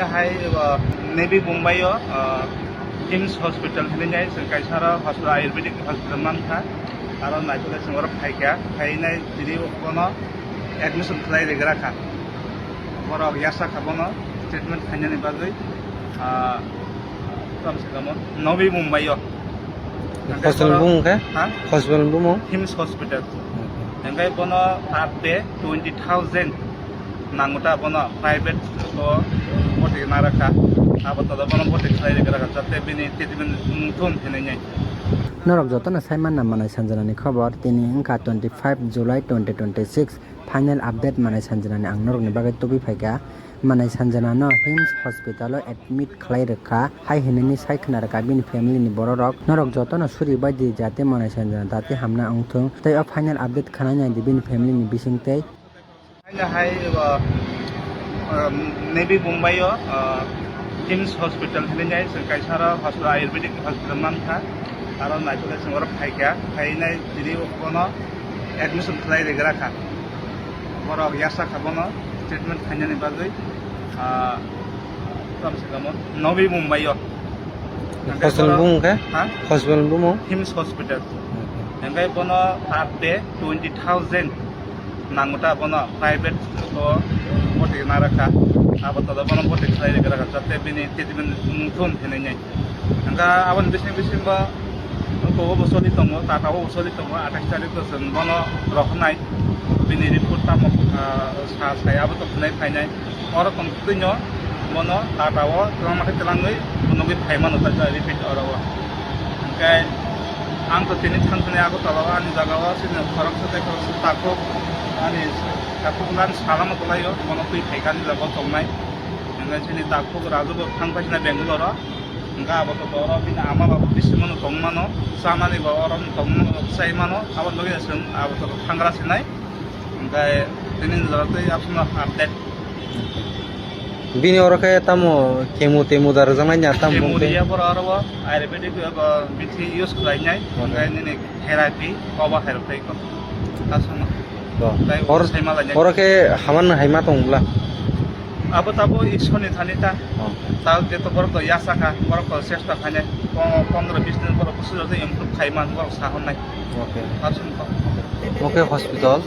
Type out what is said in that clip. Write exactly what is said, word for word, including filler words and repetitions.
Hai, uh, Navi Mumbai o, uh, KIMS hospital hinwi nai, chwng kaisa oro hospital, Ayurvedic hospital mankha. Aro naitugwi chwng oro phaikha, phainai tini bono admission khlai rwgrakha. Borok yachakha bono treatment khainani bagwi, ah, tamo se tamo Navi Mumbai o. Hospital bumung khe? Ha? Hospital bumung? KIMS hospital. Hwnkhe bono per day twenty thousand nango ta, bono private o boti narakha. Abo todo bono boti khlai rwgrakha, jate bini treatment wngthun hinwi nai. Norok jotono sai manna Manai Sanjanani khobor, tini wngkha twenty five July twenty twenty six. Final update Manai Sanjanani ang norokni bagwi tubui phaikha. Manai Sanjanano KIMS hospital o admit khlai rwkha, hai hinwi sai khna rwkha bini family ni bororok. Norok jotono suri bai di, jate Manai Sanjana dati hamna wngthung. Tei o final update khna nai di bini family ni bising tei. Hai, uh, um, Navi Mumbai o, uh, KIMS hospital hinwi nai, chwng kaisa oro hospital, Ayurvedic hospital mankha. Aro naitugwi chwng oro phaikha, phainai tini bono admission khlai rwgrakha. Borok yachakha bono treatment khainani bagwi, ah, tamo se tamo Navi Mumbai o. Hospital bumung khe? Ha? Hospital bumung? KIMS hospital. Hwnkhe bono per day twenty thousand nango ta, bono private o boti narakha. Abo todo bono boti khlai rwgrakha, jate bini treatment wngthun hinwi nai. Hwnkhe aboni bising bisingo Oko bo soli tongo, Tata o bo soli tongo, athais tarik o chwng bono rohornai. Bini report tamo, ah, sa sai abo to phunai phainai. Oro tong twino bono Tata o twlangma khe twlangwi phunugwi phaimano ta repeat oro o. Hwnkhe ang to tini thangthani Agartala o ani jaga o chini khoroksa tei khoroksa takhuk ani takhuk lan salama kwlaio, bono twi phaikha ani jaga o tongnai. Hwnkhe chini takhuk Raju bo thang paisina Bangalore o. Hwnkhe abo to oro bini ama baba bisingo no tongmano, chamani bo oro no tongmano, chai mano, abo logi chwng abo to thangra sinai. Hwnkhe tini jora tei absano update. Bini oro khe tamo chemo temo da rwjaknai ya tamo? Chemo riya, boro oro bo ayurvedic, abo bithi use khlainai. Hwnkhe nini therapy, kobo hai rok tei ko. Aswkno. Bo. Tai oro, sai malai nai. Oro khe haman hai ma tong bla? Abo tabo Ishwar ni thani ta. Oh. Ta je to borok to yasa kha, borok to chesta khainai. Po-, pondro bis din borok busu jodi improve khai man borok sa hon nai. Okay. Aswkno. Okay, hospital.